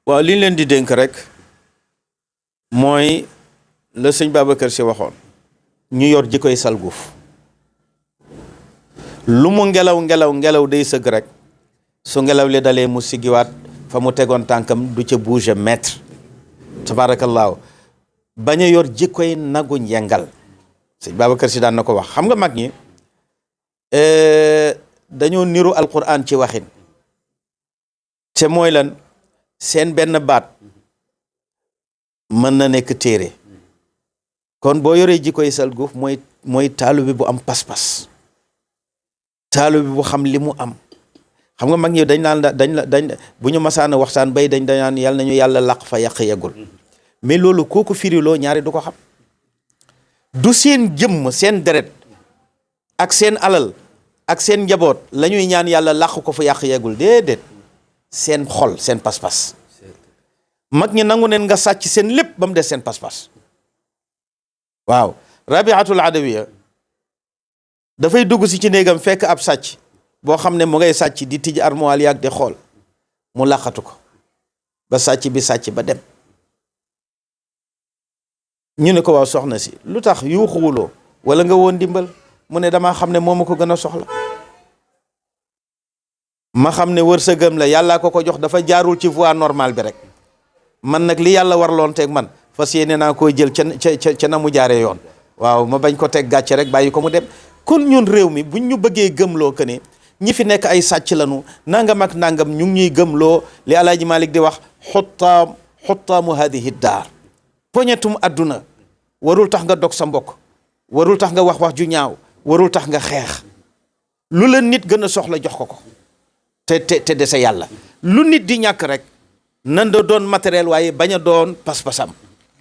waaw li ñu leen di dénk rek mooy la sëñ Babacar Si waxoon ñu yor jikkoy salguuf lu mu ngelaw day sëgg rek su ngelaw li dalee mu siggiwaat fa mu tegoon tànkam du ca bouger mètre tabaarakallaahu bañ a yor jikkoy nagu njengal sëñ Babacar Si daan na ko wax xam nga mag ñi dañoo niru alquran ci waxin te mooy lan seen benn baat mën na nekk téere kon boo yoree jikkoy salguuf mooy taalu bi bu am pas-pas taalu bi bu xam li mu am xam nga mag ñi dañ bu ñu masaana waxtaan bay dañaan yàlla nañu yàlla laq fa yàq yeggul mais loolu kooku firiloo ñaari du ko xam du seen jëmm seen deret ak seen alal ak seen njaboot la ñuy ñaan yàlla laq ko fa yàq yeggul déedéet seen xol seen pas-pas mag ñi nangu neen nga sàcc seen lépp ba mu des seen pas-pas waaw Rabiatul Adawiya dafay dugg si ci néegam fekk ab sàcc boo xam ne mu ngay sàcc di tij armoire yaag di xool mu laqatu ko ba sàcc bi sàcc ba dem ñu ne ko waaw soxna si lu tax yuuxuwuloo wala nga woon dimbal mu ne damaa xam ne moo ma ko gën a soxla ma xam ne wërsëgam la yàllaa ko jox dafa jaarul ci voie normale bi rek man nag li yàlla warloon teg man fas yéene naa koo jël ca na mu jaaree yoon waaw ma bañ ko teg gàcce rek bàyyi ko mu dem kon ñun réew mi buñ ñu bëggee gëmloo que ne ñi fi nekk ay sàcc lañu nangam ak nangam ñu ngi ñuy gëmloo li Alaaji Malik di wax xuttaamu hadihi daar poñetum adduna warul tax nga dog sa mbokk warul tax nga wax ju ñaaw warul tax nga xeex lu la nit gën a soxla jox ko te dese yàlla lu nit di ñàkk rek nan da doon matériel waaye bañ a doon pas-pasam.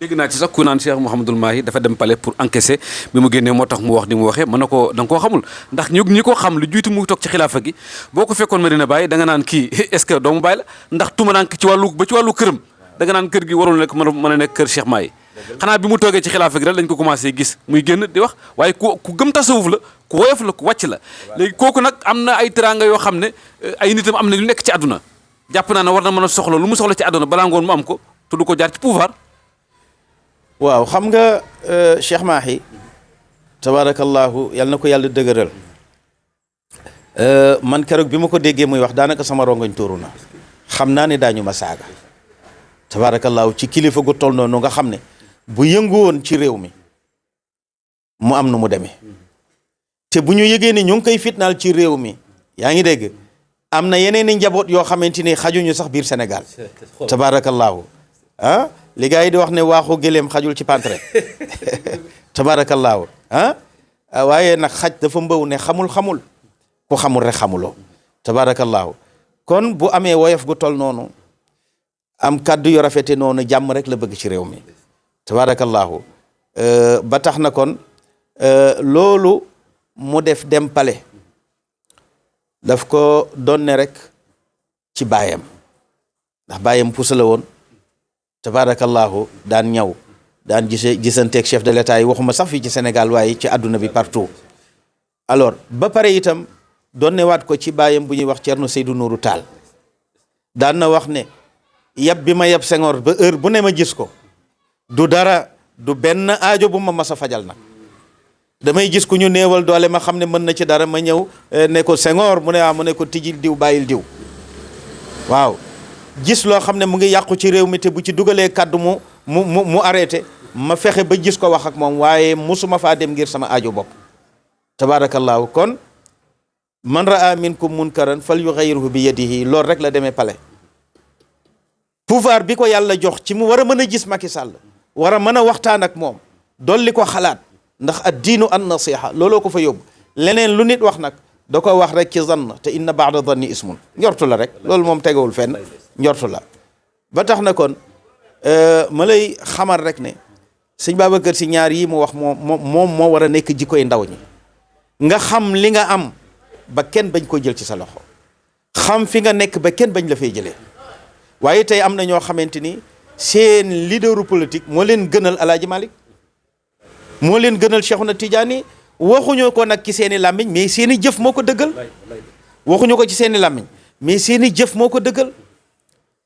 dégg naa ci sax ku naan Cheikh Mouhamadul Mahi dafa dem palais pour encaisser bi mu génnee moo tax mu wax ni mu waxee mën na ko da nga koo xamul ndax ñi ko xam lu jiitu muy toog ci xilaafa gi boo ko fekkoon Medina Baye da nga naan kii est-ce que doomu Baye la ndax tumarank ci wàllu këram da nga naan kër gi warul nekk mën a nekk kër Cheikh Mahi xanaa bi mu toogee ci xilaafa gi rek lañ ko commencé gis muy génn di wax waaye ku gëm tasawuf la ku woyof la ku wàcc la léegi kooku nag am na ay teraanga yoo xam ne ay nitam am na lu nekk ci àdduna jàpp naa ne war na mën a soxla lu mu soxla ci àdduna balaa ngoon mu am ko te du ko jaar ci pouvoir. waaw xam nga Cheikh Mahi tabarakallahu yal na ko yàlla dëgëral man keroog bi ma ko déggee muy wax daanaka sama rongoñ tuuru na xam naa ne daañu ma saaga tabarakallahu ci kilifa gu toll noonu nga xam ne bu yëngu woon ci réew mi mu am nu mu demee te bu ñu yëgee ni ñu ngi koy fitnaal ci réew mi yaa ngi dégg am na yeneen i njaboot yoo xamante ni xajuñu sax biir Sénégal tabarakallahu ah li gars yi di wax ne waaxu gëléem xajul ci pantre tabaarakallaahu waaye nag xaj dafa mbaw ne xamul ku xamul rek xamuloo tabaarakallaahu kon bu amee woyof gu tol noonu am kaddu yu rafete noonu jàmm rek la bëgg ci réew mi tabaarakallaahu ba tax na kon loolu mu def dem pale daf ko donne rek ci baayam ndax baayam pusa la woon tabarakallahu daan ñaw daan gisanteeg chef de l'état yi waxuma sax fii ci Sénégal waaye ci àdduna bi partout alors ba pare itam donnewaat ko ci baayam bu ñuy wax Thierno Seydou Nourou Tall daan na wax ne yab bi ma yab Senghor ba heure bu ne ma gis ko du dara du benn aajo bu ma mas a fajal nag damay gis ku ñu néewal doole ma xam ne mën na ci dara ma ñëw ne ko Senghor mu ne ko tijjil diw bàyyil diw waaw gis loo xam ne mu ngi yàqu ci réew mi te bu ci dugalee kàddu mu arrêté ma fexe ba gis ko wax ak moom waaye musuma faa dem ngir sama aajo bopp tabaarakallaahu kon man raa minkum munkaran fal yughayyirhu bi yadihi loolu rek la demee pale pouvoir bi ko yàlla jox ci mu war a mën a gis Macky Sall war a mën a waxtaan ak moom dolli ko xalaat ndax ad diinu an nasiha looloo ko fa yóbbu leneen lu nit wax nag da ko wax rek ci zann te inna ba'da zanni ismun njortu la rek loolu moom tegewul fenn njortu la ba tax na kon ma lay xamal rek ne sëñ Babacar Si ñaar yi mu wax moom moo war a nekk jikkoy ndaw ñi nga xam li nga am ba kenn bañ ko jël ci sa loxo xam fi nga nekk ba kenn bañ la fay jëlee waaye tey am na ñoo xamante ni seen leaderu politique moo leen gënal Alaaji Malik moo leen gënal Cheikhuna Tidiane waxuñu ko nag ci seeni làmmiñ mais seeni jëf moo ko dëggal waxuñu ko ci seeni làmmiñ mais seeni jëf moo ko dëggal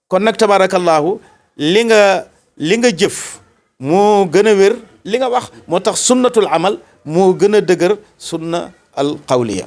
kon nag tabarakallahu li nga jëf moo gën a wér li nga wax moo tax sunnatul amal moo gën a dëgër sunna al qawliya